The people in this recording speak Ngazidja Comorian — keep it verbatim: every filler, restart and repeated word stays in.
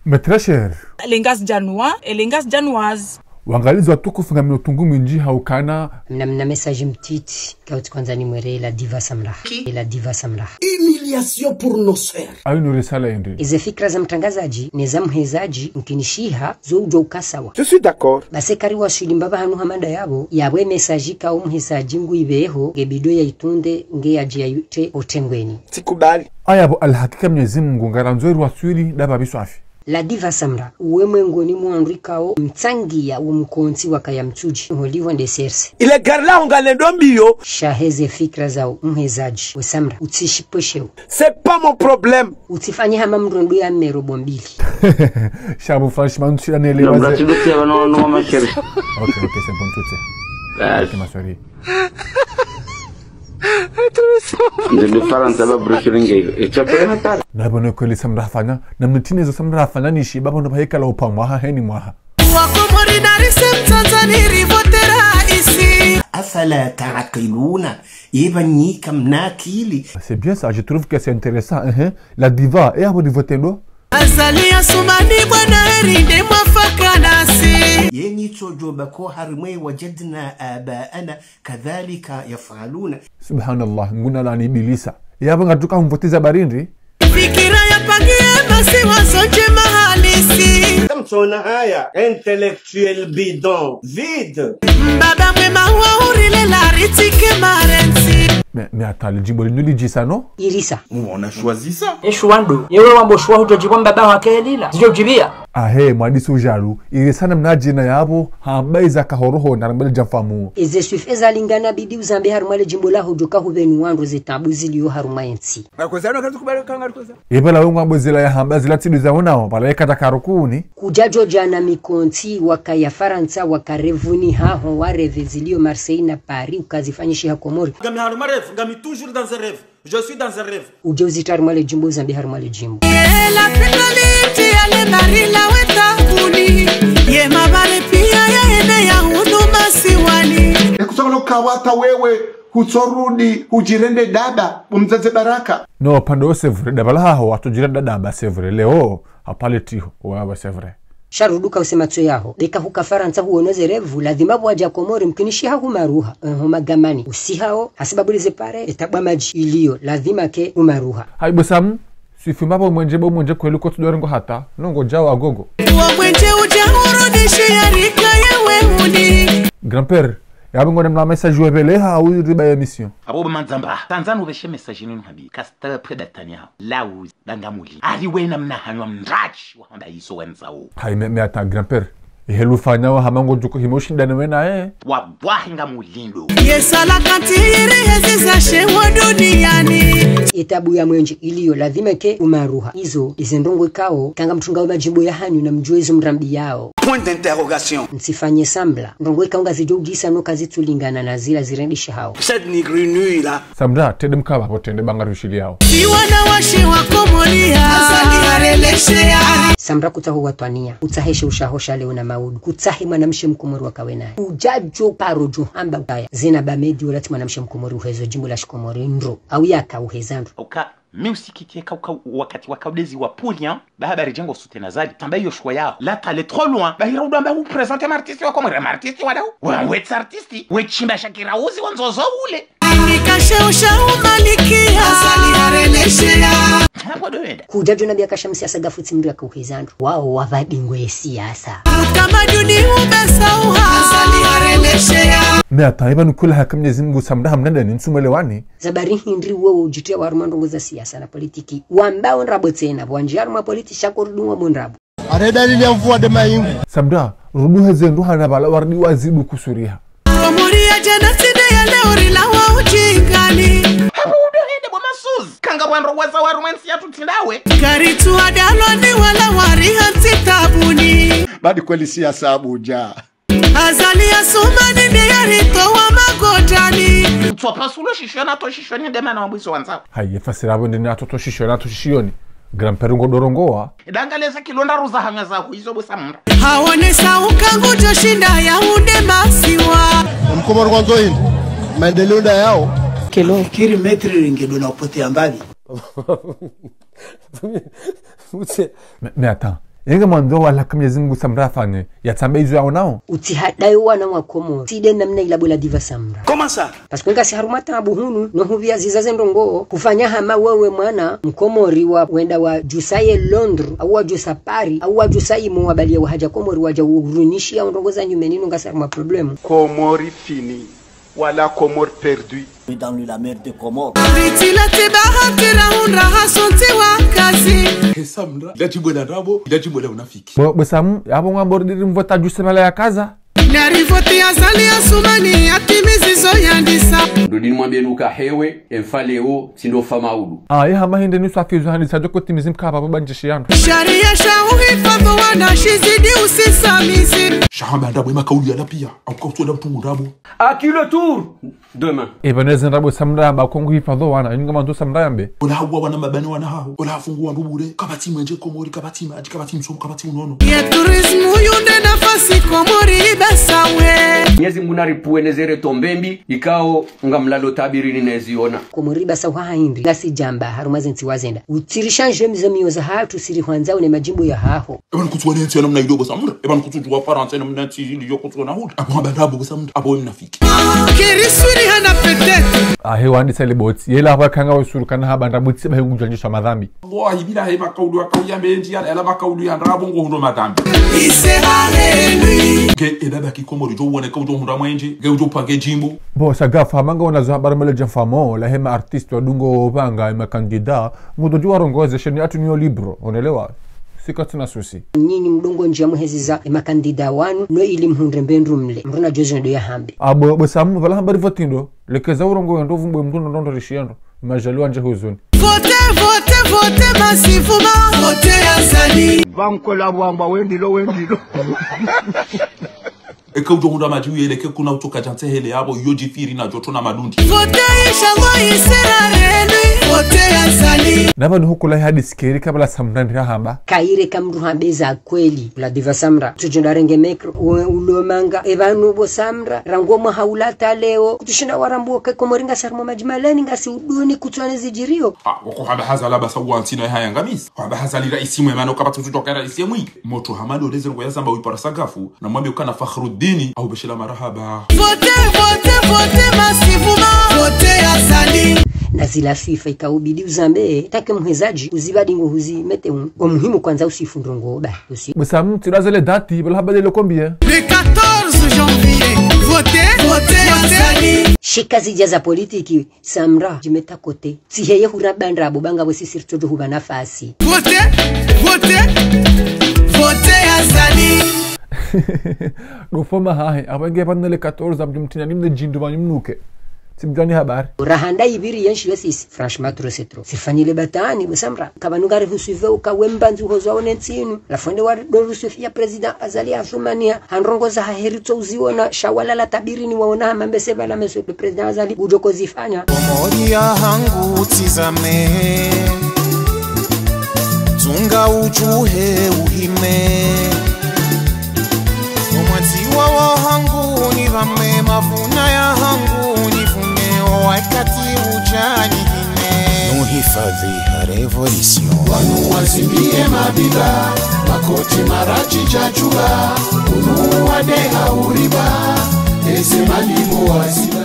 Mes très chers. Les Ngazidjanois et les Ngazidjanoises. Wangalizi watukufu, ngamina utungu mwindji ha ukana. Mna, mna message mtiti, kauti kwanza nimwere la diva Samra. Qui? La diva Samra. Humiliation pour nos sœurs. Ayo ni risala yende. Eze fikra za mtrangazadji, ne za mhezadji, mkinishiha, zo udjo uka sawa. Je suis d'accord. Basi kari waswili mbaba hanu hamada yabo, yabo e message kao mhezadji ngu ibeho, nge bido ya itunde, nge yadji ya yute otengweni. Tsikubali. Aya bo alhakika Mwenyezi Mungu, ngarandzo eri waswili, daba biswafi. La diva Samra, uwe mwengoni mwa wandru ikao mtsangia wo mkontsi wakaya mtsudji, holiho nde serse. Ile gari laho ngalendo mbiyo. Sha heze fikra zao, mhezadji, we Samra, utsishipwesheo. C'est pas mon problème. Utsifanye hama mndru ndo ya mero bombili. Sha bo franchement, tu as un élément. Non, là, tu dois dire, non, non, ma chérie. Ok, ok, c'est bon, tu sais. Ah. Ok, ma chérie. Ndio Farantsa ba brushringe. Echa pena tara. Na bo ne kweli Samra hafanya, na mtine zo Samra hafanya nishi, baba no baheka la upangwa ha heni mwaha. Wakomori na rise mtsandza ni rivote raisi. Afala ta'qiluna, yeba nyi kamna akili. C'est bien ça, je trouve que c'est intéressant, hein. La diva, e abo rivote ndo? Azali Assoumani bwana heri nde mwafaka nasi. Yenyi tsodjo bako harimwe wajadna abaana kadhalika yafaluna. Subhanallah, nguna lani ibilisa. Yabo ngatuka humvotiza barindi. Fikira ya pangie basi wazo ndjema halisi. Tamtsona haya, intellectuel bidon, vide. Mbaba mwema wa urile la ritike marentsi. Mais, mais attends, le djimbo linu lidjisa, non? Irisa. Nous, on a choisi ça. Eshuwa ndo. Yewe wambo shuwa hudjo djibwa mbaba wake elila. Zidjo djibia. Ahe, mwadisi ujalu. Irisa na mna djina yabo, hamba iza kahoroho, na rambele djamfamu. Eze swifa eza lingana bidi uzambe harumwa le djimbo la hudjo kahubeni wandru ze tabu zilio harumwa entsi. Ngarukoza no kazi kubali ka ngarukoza. Yebala wengu ambo zila ya hamba zila tsidu za onao, bala yeka takarukuni. Kudjadjo djana mikontsi wakaya Farantsa, waka revuni haho, wa reve zilio Marseille na Paris, ukazifanyishiha Komori. Ngami harumwa rêve, ngami toujours dans un rêve. Je suis dans un rêve. Udje uzitari mwa le djimbo, uzambe harumwa le djimbo. Ye lapitali ti ya le mari la weta kuni. Ye mabare pia ya ene ya huduma siwani. Ekutsakolo kawata wewe, hutsorudi, hudjirende daba, bo mdzadze Baraka. Non, pvandru c'est vrai, daba la haho, watsodjira daba, c'est vrai, leo, hapale tiho, ouais, ouais, c'est vrai. Sha ruduka use matso yaho. Beka huka Farantsa huono ze rêve, ladhima bwadja Komori mkinishiha humaruha. Eho magamani. Usihao, hasibabu lize pare, etabwa madji ilio. Ladhima ke humaruha. Hayi bo Sam, swifa mbaba mwenje bo mwenje kweli kotsi dorengo hata. Nongo djao agogo. Wa mwenje udja urudishiya rika yewe huni. Grand-père, yabo ngone mna message webeleha au riba ya émission. Abo bo mandzamba. Tanzania ubeshe message ninu habi. Kasta preda tanya. Lauz. Danga muli. Ari wena mna hanywa mdraji wa hamba iso wandzao. Hayi, mais, mais attends, grand-père. Ihe lufanya wa hama ngodjuko himo shindane wena, eh. Wallahi nga mulindo. Ye sala kantiri hezi za shewa duniani. Etabu ya mwenje ilio ladhima ke humaruha. Izo, ize ndrongo ikao, kanga mtsunga wa madjimbo ya hanyu na mdjuwe izo mrambi yao. Point d'interrogation. Ntsifanye sambla. Ndrongo ikao ngazidjo udjisa no kazitsulingana na zila zirendishihao. Cette négrinouille là. Samra, tende mkaba, bo tende banga rushili yao. Si wana washe wa Komori ya. Azali hareleshe ya. Samra kutsaho watwania. Kutsaheshe ushahosha leo na maudu. Kutsahe mwanamshe mkomori wakawe naye. Udjadjo paro djo hamba ukaya. Zena ba medi ulati mwanamshe mkomori uhezo djimbo la shikomori ndro. Au yaka uheza ndro. Uka, mi usikitiye ka, ka, wakati wakaudezi wa Poulian, ba habari djengo sute na zali. Tamba iyo shuwa yao. Là, t'allais trop loin. Ba hira udamba u présenter ma artiste wa Komori, ma artiste wa dao. Wa, wetsi artiste. We tsimba Shakira uzi wa nzozo ule. Nikashe usha umalikia. Azali hareleshe ya. Hapo ndo wenda. Kudjadjo nambia kasha msiasa gafutsi mndru yaka uheza ndro. Wao wavadi ngwe siasa. Utamaduni umesauha. Azali hareleshe ya. Mais attends, eba nukula haka Mwenyezi Mungu Samra hamnada ni ntsumwelewani. Zabari hindri wewe udjitria harumwa ndrongo za siasa na politiki. Wamba ondrabo tsena, bwandji harumwa politiki sha ko rudu wa mondrabo. Are dalili ya mvua de mayingu. Samra, rudu heze ndru hana bala wardi wazidu kusuriha. Komori ya djana tsi nde ya leo rilawa udjingani. Hapo udo hende bo masuzi. Kanga bwandro waza harumwa ntsi yatru tsi ndawe. Kari tu adalwa ni wala wari hantsi tabuni. Badi kweli siasa Abuja. Azali Assoumani nde yaritowa magodjani. Utsopasulo shisho na to shisho ni ndema na wabwiso wandzao. Hayi, efasira abo ndeni atoto shisho na to shishioni. Grand-père ngo dorongowa. Danga leza kilonda ruza hanga za huizo bo Samra. Haonesa uka ngudjo shinda ya hunde masiwa. Mkomori kwandzo hini. Maendeleo nda yao. Kilo. Fikiri maître ringe dona upote ya mbali. Mutse. Mais, mais attends. Yenge mwandzo wa laka Mnyezi Mungu Samra afanye, yatsambe izo yaonao. Utsihadaye wana wa Komori, tsi nde namna ila bo la Diva Samra. Comment ça ? Parce que ngasi harumwa taabu hunu, no hupvia ziza ze ndrongoo, kufanya hama wewe mwana, Mkomori wa wenda wadjusa ye Londres, au wadjusa Paris, au wadjusa imo wabalia wahadja Komori wadja urunishia ndrongoo za nyumeni, no ngasi harumwa problème. Comores fini. Voilà Comores perdu. Dans la mer de Comores. Ritila tibaha tira hundra hasonti wakazi. He Samra, ila djimbo la ndrabo, ila djimbo la unafiki. Bo, bo Samu, abo ngwambo ridiri mvota djuse mala ya kaza. Nari voti Azali Assoumani, yatimizi zo yandisa. Ndo dini mwambie nuka hewe, emfa leo, tsindo fa maudu. Ah, ye hama hinde nusu afizo handisa djoko timizi mkaba bo banjishi yando. Sharia sha uhifadhu wana shizidi usisamizi. Shahamba ndrabo ye makaulu yala pia, au kautsonda mtungu ndrabo. À qui le tour ? Demain. Eba neze ndrabo Samra ba kongu hifadhu wana, inga mandzo Samra yambe. Ola hawa wana mabani wana haho, ola hafungu wa ndubure, kapvatsi mwenje Komori, kapvatsi madji, kapvatsi msomo, kapvatsi unono. Ye tourisme yunde nafasi Komori ibasawe. Mnyezi Mungu naripuwe neze retombembi, ikao ngamlalo tabirini neziona. Komori ibasawa ha hindri, ngasi djamba, harumwa ze ntsi wazenda. Utsirisha nje mizo miyo zahatru siri hwandza une madjimbo ya haho. Eba nukutsuwa ne ntsi ya namna iliyo bo Samra. Eba nukutsuwa Farantsa ya namna ntsi iliyo kutsuwa na hula. Abo hamba ndrabo bo Samra. Abo we mnafiki. Kiri suri hana peut-être. Ah, he wandisa le boti. Yela haba kanga wa suru kana haba ndrabo tsi ba he ngudjwa njisha madhambi. Wallahi billahi makaulu ya kauli ya mendji ya, yala makaulu ya ndrabo ngo hundro madhambi. Ise ha henwi. Nge eda baki Komori djo wane kaudjo hundra mwenje. Nge udjo pange djimbo. Bo, Sagafu, hama nga unazo habari mele dja mfamo, la hema artiste wa dungo panga, ema candidat, ngudo djuwa rongoze, sheni atu niyo libre, onelewa. Sika tsina souci. Nyinyi mdungo ndjia muheziza, ema candidat wanu, no ili mhundre mbe ndru mle. Mruna djozi ndo ya hambe. Abo, bo Samu, pvala hamba rivoti ndo, lekeza urongo yendo vumbo mdru ndo ndo rishiendo. Majali wanje huzuni. Vote, vote, vote, massivement, vote Azali. Banko la bwamba, wendilo, wendilo. Eke udjo hundra madji uyeleke kuna utoka djantse hele yabo, yo djifiri na djoto na madundi. Vote, inshallah, isera renu, vote Azali. Naba ni hukula ya hadisi keri kabla Samra ndira hamba. Kaire kamdru hambe za kweli, la Diva Samra. Tsudjo nda renge micro, we ulo manga, eba nubo Samra, rangu mwaha ula ta leo, kutsushinda warambo ke Komori ngasi harumwa madji maleni ngasi uduni kutsuwa ne zidjirio. Ah, wako hamba Azali basa uwa ntsina ya haya ngamisi. Hamba Azali raisi mwema no kapvatsi mdru toka raisi mwi. Motro hama ndo leze ngo ya zamba wipara Sagafu, na mwambe ukana Fakhruddin, au beshela marahaba. Vote, vote, vote, massivement, vote Azali. Na zila sifa ikaubidi uzambe, take mhezadji, uziba dingo huzi mete un. Wa muhimu kwandza usifu ndrongo ba, usi. Bo Samu, tu l'as les dates, bala haba de le combien ? Le quatorze janvier, vote, vote Azali. Shika zidja za politiki, Samra, djimeta kote. Tsi heye hura bandra bo banga bo sisi ritsodjo huba nafasi. Vote, vote, vote Azali. Ndo foma hahe, abenge pvanu le quatorze, amdjumtina nimne djindu ba nimnuke. Tsimdjani habari. Rahanda ibiri yenshi yo sisi. Franchement, trop c'est trop. Sifanyile batani, bo Samra. Kaba nungari husuive uka wemba nzu hozo one ntsinu. La fwende wa ndo rusufi ya président Azali Assoumani. Handrongo za haheri tso uziona, shawala la tabirini waona hama mbese bala monsieur le président Azali, udjo kozifanya. Komori ya hangu tsizame, tsunga udjuhe uhime. Omwadziwa wa hangu nivame, mavuna ya hangu nivune, o wakati udja nihime. Nuhifadhi ha révolution. Wanu wazimbie mabiba, makoti maradji djadjuba, unu wadeha uriba, eze malimu waziba.